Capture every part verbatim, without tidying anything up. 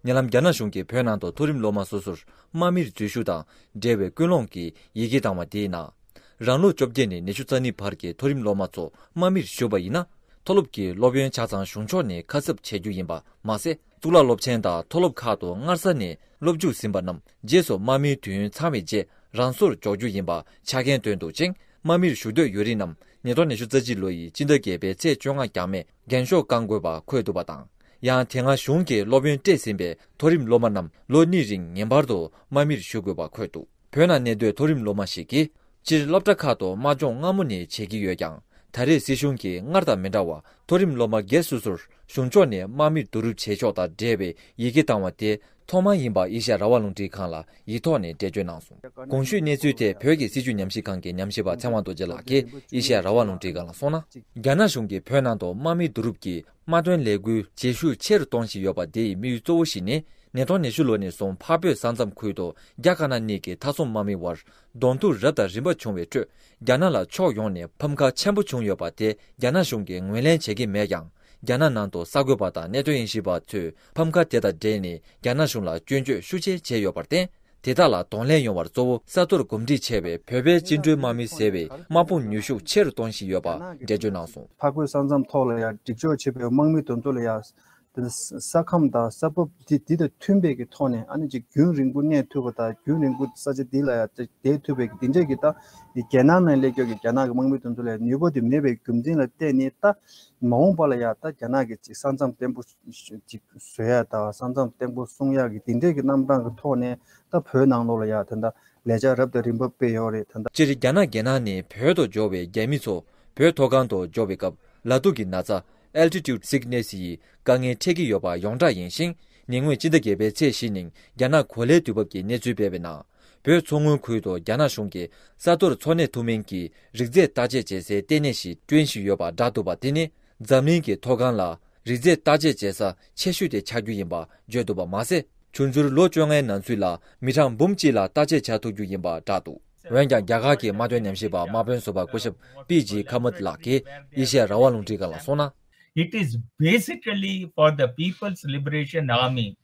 ཉེ་ལམ་རྒྱ་ནག་གཞུང་གིས་བོད་ནང་དུ་མཐོ་རིམ་སློབ་མ་སོ་སོར་དམག་མིར་འཛུལ་ཞུགས་དང་འབྲེལ་བའི་ཀུན་སློང་གི་ཡི་གེ་བཏང་བ་དེའི་ནང་། རང་ལོ་བཅོ་བརྒྱད་ནས་ཉི་ཤུ་རྩ་གཉིས་བར་གྱི་མཐོ་རིམ་སློབ་མ་ཚོ་དམག་མིར་ཞུགས་པ་ཡིན་ན། མཐོ་སློབ་ཀྱི་སློབ་ཡོན་ཆ་ཚང་གཞུང་ཕྱོགས་ནས་ཁ་གསབ་བྱེད་རྒྱུ་ཡིན་པ་མ་ཟད། གཙུག་ལག་སློབ་ཆེན་དང་མཐོ་སློབ་ཁག་ཏུ་སྔར་ས་ནས་སློབ་འཇུག་ཟིན་པ་རྣམས་རྗེས་སུ་དམག་མིའི་དུས་ཡུན་ཚང་བའི་རྗེས་རང་སོར་འཇོག་རྒྱུ་ཡིན་པ་ཆ་རྐྱེན་བཏོན་འདུག་ཅིང་། དམག་མིར་ཞུགས་འདོད་ཡོད་རིགས་རྣམས་ཉིས་སྟོང་ཉི་ཤུ་རྩ་གཅིག་ལོ་ཡི་སྤྱི་ཟླ་བརྒྱད་པའི་ཚེས་བཅོ་ལྔ་འགྱངས་མེད་འགན་ཤོག་བསྐང་དགོས་པ་འཁོད་འདུག་པ་དང་། ཡང་དེ་སྔ་གཞུང་གིས་སློབ་ཡོན་སྤྲད་ཟིན་པའི་མཐོ་རིམ་སློབ་མ་རྣམས་ལོ་གཉིས་རིང་ངེས་པར་དུ་དམག་མིར་ཞུགས་དགོས་པ་འཁོད་འདུག་བོད་ནང་གནས་སྡོད་མཐོ་རིམ་སློབ་མ་ཞིག་གིས། སྤྱིར་སློབ་གྲྭ་ཁག་ཏུ་དམག་སྦྱོང་སྔ་མོ་ནས་བྱེད་ཀྱི་ཡོད་ཀྱང་། ད་རེས་སྲིད་གཞུང་གིས་སྔར་དང་མི་འདྲ་བར་མཐོ་རིམ་སློབ་མ་སྒེར་སོ་སོར་གཞུང་ཕྱོགས་ནས་དམག་མིར་བསྡུ་རུབ་བྱེད་ཕྱོགས་དང་འབྲེལ་བའི་ཡི་གེ་བཏང་བ་དེ་ཐོག་མ་ཡིན་པ་ཨེ་ཤ་ཡ་རང་དབང་རླུང་འཕྲིན་ཁང་ལ་ཡིག་ཐོག་ནས་འགྲེལ་བརྗོད་གནང་སོང་། གོང་ཞུས་གནས་ཚུལ་ཐད་བོད་ཀྱི་སྲིད་བྱུས་ཉམས་ཞིབ་ཁང་གི་ཉམས་ཞིབ་པ་ཚེ་དབང་རྡོ་རྗེ་ལགས་ཀྱིས་ཨེ་ཤ་ཡ་རང་དབང་རླུང་འཕྲིན་ཁང་ལ་གསུངས་ན། རྒྱ་ནག་གཞུང་གིས་བོད་ནང་དུ་དམག་མི་བསྡུ་རུབ་ཀྱི་དམག་དོན་ལས་འགུལ་བྱེད་ཤུགས་ཆེ་རུ་གཏོང་བཞིན་ཡོད་པ་དེ་ཡི་དམིགས་ཡུལ་གཙོ་བོ་ཞིག་ནི། ཉིས་སྟོང་ཉི་ཤུ་ལོ་ནས་བཟུང་འཕགས་བོད་ས་མཚམས་ཁུལ་དུ་རྒྱ་དཀར་ནག་གཉིས་ཀྱི་མཐའ་སྲུང་དམག་མི་དབར་གདོང་ཐུག་རབ་དང་རིམ་པ་བྱུང་བའི་ཁྲོད། རྒྱ་ནག་ལ་ཕྱོགས་ཡོངས་ནས་ཕམ་ཁ་ཆེན་པོ་བྱུང་ཡོད་པ་དེ་རྒྱ་ནག་གཞུང་གིས་ངོས་ལེན་བྱེད་ཀྱི་མེད་ཀྱང་། རྒྱ་ནག་ནང་དུ་གསར་འགོད་པ་དང་གནད་དོན་དབྱེ་ཞིབ་པ་ཚོས་ཕམ་ཁ་དེ་དང་འབྲེལ་ནས་རྒྱ་ནག་གཞུང་ལ་སྐྱོན་བརྗོད་ཤུགས་ཆེ་བྱས་ཡོད་པར་བརྟེན། དེ་དག་ལ་གདོང་ལེན་ཡོང་བར་གཙོ་བོ་ས་མཐོར་གོམས་འདྲིས་ཆེ་བའི་བོད་པའི་བཅིངས་འགྲོལ་དམག་མི་ཟེར་བའི་དམག་དཔུང་ནུས་ཤུགས་ཆེ་རུ་གཏོང་བཞིན་ཡོད་པ་འགྲེལ་བརྗོད་གནང་སོང་། འཕགས་བོད་ས་མཚམས་ཐོག་ལ་ཡང་སྒྲིག་འཇོག་བྱས་པའི་དམག་མི་དེ་ཚོ་ལ་ཡང་དེ་ནི་ས་ཁམས་དང་ས་བབ་དེ་དེ་དང་མཐུན་པའི་གི་ཐོག་ནས་ཨ་ནི་ཅིག་རྒྱུན་རིང་པོ་གནས་ཐུབ་པ་དང་རྒྱུན་རིང་པོ་ས་ཆ་འདི་ལ་ཡང་བསྡད་ཐུབ་པའི་གི་དེ་འདྲས་ཀྱི་ད་རྒྱ་ནག་ནང་སླེབས་ཀྱོག་གི་རྒྱ་ནག་གི་དམག་མི་དེ་ཚོ་ལ་ནུས་པ་དེ་མེད་པའི་རྒྱུ་མཚན་ལ་བརྟེན་ནས་ད་མ་འོངས་པ་ལ་ཡང་ད་རྒྱ་ནག་གི་ཅིག་ས་མཚམས་བརྟན་པོ་ཅིག་བཟོ་ཡ་དང་ས་མཚམས་བརྟན་པོ་སྲུང་ཡ་གི་དེ་འདྲས་ཀྱི་རྣམ་གྲངས་ཀྱི་ཐོག་ནས་ད་བོད་ནང་ལོགས་ལ་ཡང་ད་ད་ལས་འཆར་རབ་དང་རིམ་པ་སྤེལ་ཡོད་རེད་ད་ད། སྤྱིར་རྒྱ་ནག་རྒྱལ་ནང་ནས་བོད་དུ་འབྱོར་བའི་རྒྱ་མི་ཚོ་བོད་མཐོ་སྒང་དུ་འབྱོར་བའི་སྐབས་ལ་ཐུག་གི་ན་ཚ་Altitude Sickness ཡི་དཀའ་ངལ་འཕྲད་ཀྱི་ཡོད་པ་ཡོངས་གྲགས་ཡིན་ཞིང་། ཉེ་སྔོན་སྤྱི་ཟླ་བརྒྱད་པའི་ཚེས་བཞི་ཉིན་རྒྱ་ནག་གོ་ལའི་དུས་བབ་ཀྱི་གནས་ཚུལ་སྤེལ་བའི་ནང་། བོད་མཚོ་སྔོན་ཁུལ་དུ་རྒྱ་ནག་གཞུང་གིས་ས་མཐོར་འཚོ་གནས་ཐུབ་མིན་གྱི་རིགས་རྫས་བརྟག་དཔྱད་བྱེད་སའི་ལྟེ་གནས་ཤིག་བསྐྲུན་བཞིན་ཡོད་པ་བསྒྲགས་འདུག་པ་དེ་ནི་འཛམ་གླིང་གི་མཐོ་སྒང་ལ་རིགས་རྫས་བརྟག་དཔྱད་བྱེད་ས་ཆེ་ཤོས་དེ་ཆགས་རྒྱུ་ཡིན་པ་བརྗོད་འདུག་པ་མ་ཟད། ཆུང་ཆུང་ལོ་བཅོ་ལྔའི་ནང་ཚུད་ལ་མི་གྲངས་འབུམ་གཅིག་ལ་བརྟག་དཔྱད་བྱ་ཐུབ་རྒྱུ་ཡིན་པ་བསྒྲགས་འདུག་འོན་ཀྱང་རྒྱ་གར་གྱི་དམག་དོན་ཉམས་ཞིབ་པ་དམག་དཔོན་ཟུར་པ་སྐུ་ཞབས་པི་ཇི་ཁ་མད་ལགས་ཀྱིས་ཨེ་ཤེ་ཡ་རང་དབང་རླུང་འཕྲིན་ཁང་ལ་གསུངས་ན། It is basically for the People's Liberation Army.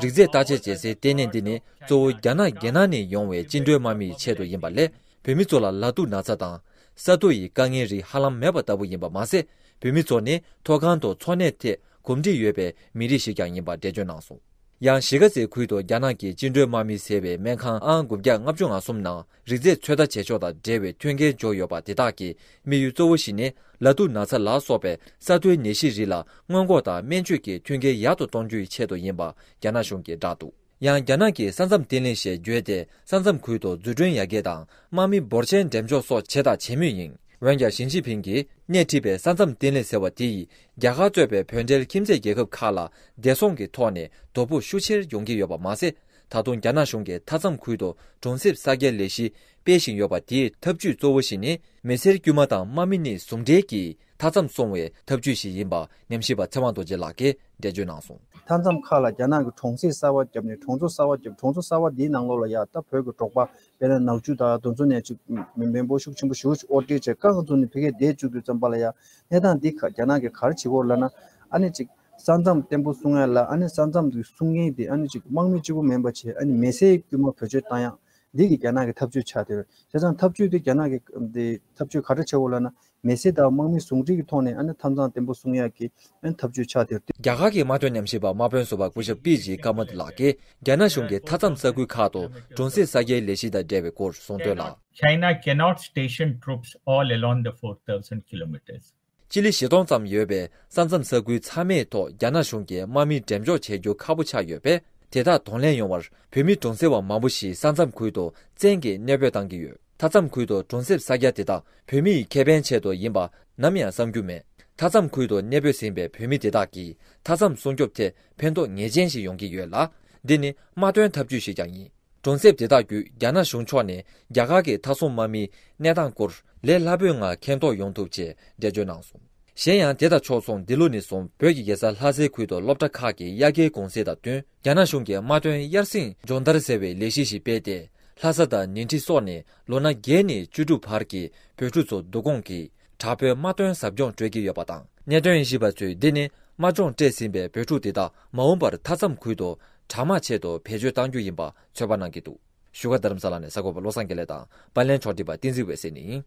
རིགས་རྫས་བརྟག་དཔྱད་བྱེད་སའི་ལྟེ་གནས་འདི་ནི་གཙོ་བོ་རྒྱ་ནག་རྒྱལ་ནང་ནས་ཡོང་བའི་བཅིངས་འགྲོལ་དམག་མིའི་ཆེད་དུ་ཡིན་པ་ལས་བོད་མི་ཚོ་ལ་ལ་ཐུག་ན་ཚ་དང་ས་རྡོ་ཡི་དཀའ་ངལ་རིགས་ཧ་ལམ་མེད་པ་ལྟ་བུ་ཡིན་པ་མ་ཟད། བོད་མི་ཚོ་ནི་མཐོ་སྒང་དུ་འཚོ་གནས་ཐད་གོམས་འདྲིས་ཡོད་པའི་མི་རིགས་ཤིག་ཀྱང་ཡིན་པ་འགྲེལ་བརྗོད་གནང་སོང་། ཡང་གཞིས་ཀ་རྩེ་ཁུལ་དུ་རྒྱ་ནག་གི་བཅིངས་འགྲོལ་དམག་མི་ཟེར་བའི་སྨན་ཁང་ཨང་དགུ་བརྒྱ་ལྔ་བཅུ་ང་གསུམ་ནང་རིགས་རྫས་ཚོད་ལྟ་བྱེད་ཕྱོགས་དང་འབྲེལ་བའི་མཐུན་རྐྱེན་འབྱོར་ཡོད་པ་དེ་དག་གི་དམིགས་ཡུལ་གཙོ་བོ་ཞིག་ནི་ལ་ཐུག་ན་ཚ་ལ་སོགས་པའི་ས་མཐོའི་ནད་གཞི་རིགས་ལ་སྔོན་འགོག་དང་སྨན་བཅོས་ཀྱི་མཐུན་རྐྱེན་ཡག་ཏུ་གཏོང་རྒྱུའི་ཆེད་དུ་ཡིན་པ་རྒྱ་ནག་གཞུང་གིས་བསྒྲགས་འདུག་ཡང་རྒྱ་ནག་གིས་ས་མཚམས་བརྟན་ལྷིང་ཞེས་བརྗོད་དེ་ས་མཚམས་ཁུལ་དུ་འཛུགས་སྐྲུན་ཡར་རྒྱས་དང་དམག་མི་འབོར་ཆེན་འགྲེམས་འཇོག་སོགས་བྱས་དང་བྱེད་མུས་ཡིན། འོན་ཀྱང་ཞི་ཅིན་ཕིང་གིས་སྣེ་ཁྲིད་པའི་ས་མཚམས་བརྟན་ལྷིང་ཟེར་བ་དེ་ཡིས་རྒྱ་གར་གཙོས་པའི་བོད་འབྲེལ་ཁྱིམ་མཚེས་རྒྱལ་ཁབ་ཁག་ལ་བདེ་སྲུང་གི་ཐོག་ནས་དོ་ཕོག་ཤུགས་ཆེར་ཡོང་གི་ཡོད་པ་མ་ཟད། ད་དུང་རྒྱ་ནག་གཞུང་གིས་མཐའ་མཚམས་ཁུལ་དུ་གྲོང་གསེབ་གསར་རྒྱག་ལས་གཞི་སྤེལ་བཞིན་ཡོད་པ་དེའི་ཐབས་ཇུས་གཙོ་བོ་ཞིག་ནི་མི་སེར་དཀྱུས་མ་དང་དམག་མི་གཉིས་ཟུང་འབྲེལ་གྱིས་མཐའ་མཚམས་སྲུང་བའི་ཐབས་ཇུས་ཤིག་ཡིན་པ་ཉམས་ཞིབ་པ་ཚེ་དབང་རྡོ་རྗེ་ལགས་ཀྱིས་འགྲེལ་བརྗོད་གནང་སོང་། མཐའ་མཚམས་ཁག་ལ་རྒྱ་ནག་གི་གྲོང་གསེབ་གསར་བ་བརྒྱབ་ནས་གྲོང་ཚོ་གསར་བ་བརྒྱབ། གྲོང་ཚོ་གསར་བ་འདིའི་ནང་ལོགས་ལ་ཡ་ད་བོད་ཀྱི་འབྲོག་པ་དཔེར་ན་ནག་ཆུ་དང་དེ་ཚོ་ནས་ཅིག་མི་མི་འབོར་ཤུགས་ཆེན་པོ་ཞེ་པོ་ཅིག་དབོར་འདྲེན་བྱས་རྐང་བཙུགས་ནས་ཕ་གིར་བསྡད་བཅུག་དུས་ཙམ་པ་ལ་ཡ་གནས་སྟངས་འདི་ག་རྒྱ་ནག་གིས་ག་རེ་བྱེད་ཀྱི་ཡོད་ལབ་ན། ཨ་ནི་ཅིག་ས་མཚམས་བརྟན་པོ་སྲུང་ཡ་ལ་ཨ་ནི་ས་མཚམས་ཀྱི་སྲུང་མཁན་དེ་ཨ་ནི་ཅིག་དམག་མི་གཅིག་པུ་མིན་པ་བྱས་ཨ་ནི་མི་སེར་དཀྱུས་མ་བེད་སྤྱོད་བཏང་ཡ་འདི་གི་རྒྱ་ནག་གི་ཐབས་ཇུས་ཆགས་བསྡད་ཡོད། བྱས་ཙང་ཐབས་ཇུས་དེ་རྒྱ་ནག་གི་འདི་ཐབས་ཇུས་ག་རེ་བྱེད་ཀྱི་ཡོད་ལབ་ན། མི་སེར་དང་དམག་མི་ཟུང་འབྲེལ་གྱི་ཐོག་ནས་ཨ་ནི་མཐའ་མཚམས་བརྟན་པོ་སྲུང་ཡག་གི་ཨ་ནི་ཐབས་ཇུས་ཆགས་བསྡད་ཡོད། རྒྱ་གར་གྱི་དམག་དོན་ཉམས་ཞིབ་པ་དམག་དཔོན་ཟུར་པ་སྐུ་ཞབས་པི་ཇི་ཀ་མད་ལགས་ཀྱིས་རྒྱ་ནག་གཞུང་གིས་མཐའ་མཚམས་ས་ཁུལ་ཁག་ཏུ་གྲོང་གསེབ་གསར་རྒྱག་ལས་གཞི་དང་འབྲེལ་བའི་སྐོར་གསུངས་དོན་ལ། China cannot station troops all along the four thousand kilometers. སྤྱི་ལེ་བཞི་སྟོང་ཙམ་ཡོད་པའི་ས་མཚམས་ས་ཁུལ་ཚང་མའི་ཐོག་རྒྱ་ནག་གཞུང་གིས་དམག་མི་འགྲེམས་འཇོག་བྱེད་རྒྱུ་ཁག་པོ་ཆགས་ཡོད་པས། དེ་དག་གདོང་ལེན་ཡོང་བར་བོད་མི་གྲོང་གསེབ་བ་མང་པོ་ཞིག་ས་མཚམས་ཁུལ་དུ་བཙན་གྱིས་གནས་སྤོས་བཏང་གི་ཡོད། མཐའ་མཚམས་ཁུལ་དུ་གྲོང་གསེབ་གསར་རྒྱག་དེ་དག་བོད་མི་ཡི་ཁེ་ཕན་ཆེད་དུ་ཡིན་པ་ནམ་ཡང་བསམ་རྒྱུ་མེད། མཐའ་མཚམས་ཁུལ་དུ་གནས་སྤོས་ཟིན་པའི་བོད་མི་དེ་དག་གིས་མཐའ་མཚམས་སྲུང་སྐྱོབ་ཐད་ཕན་ཐོགས་ངེས་ཅན་ཞིག་ཡོང་གི་ཡོད་ལ། འདི་ནི་དམག་དོན་ཐབས་ཇུས་ཤིག་ཀྱང་ཡིན། གྲོང་གསེབ་དེ་དག་བརྒྱུད་རྒྱ་ནག་གཞུང་ཕྱོགས་ནས་རྒྱ་གར་གྱི་མཐའ་སྲུང་དམག་མིའི་གནས་སྟངས་སྐོར་ལས་སླ་པོའི་ངང་མཁྱེན་རྟོགས་ཡོང་ཐུབ་ཅེས་འགྲེལ་བརྗོད་གནང་སོང་། གཞན་ཡང་དེ་དང་ཕྱོགས་མཚུངས་འདི་ལོ་ནས་བཟུང་བོད་ཀྱི་རྒྱལ་ས་ལྷ་སའི་ཁུལ་དུ་སློབ་གྲྭ་ཁག་གི་དབྱར་ཁའི་གུང་སེང་དང་བསྟུན་རྒྱ་ནག་གཞུང་གིས་དམག་དོན་དབྱར་གསེང་སྦྱོང་བརྡར་ཟེར་བའི་ལས་གཞི་ཞིག་སྤེལ་ཏེ། ལྷ་ས་དང་ཉིང་ཁྲི་སོགས་ནས་ལོ་ན་བརྒྱད་ནས་བཅུ་དྲུག་བར་གྱི་བོད་ཕྲུག་ཚོ་བསྡུ་སྐོང་གིས་དྲག་པོའི་དམག་དོན་ཟབ་སྦྱོང་སྤྲོད་ཀྱི་ཡོད་པ་དང་། གནད་དོན་དབྱེ་ཞིབ་པ་ཚོས་འདི་ནི་དམག་སྦྱོང་སྤྲད་ཟིན་པའི་བོད་ཕྲུག་དེ་དག་མ་འོངས་པར་མཐའ་མཚམས་ཁུལ་དུ་ གྲ་མ་ཆད་དུ་བེད་སྤྱོད་གཏང་རྒྱུ་ཡིན་པ་ཚོད་དཔག་གནང་གི་འདུག་བཞུགས་སྒར་རྡ་རམ་ས་ལ་ནས་གསར་འགོད་པ་བློ་བཟང་དགེ་ལེགས་དང་པར་ལེན་ཕྱོགས་སྒྲིག་པ་བསྟན་འཛིན་འོད་ཟེར་ནས།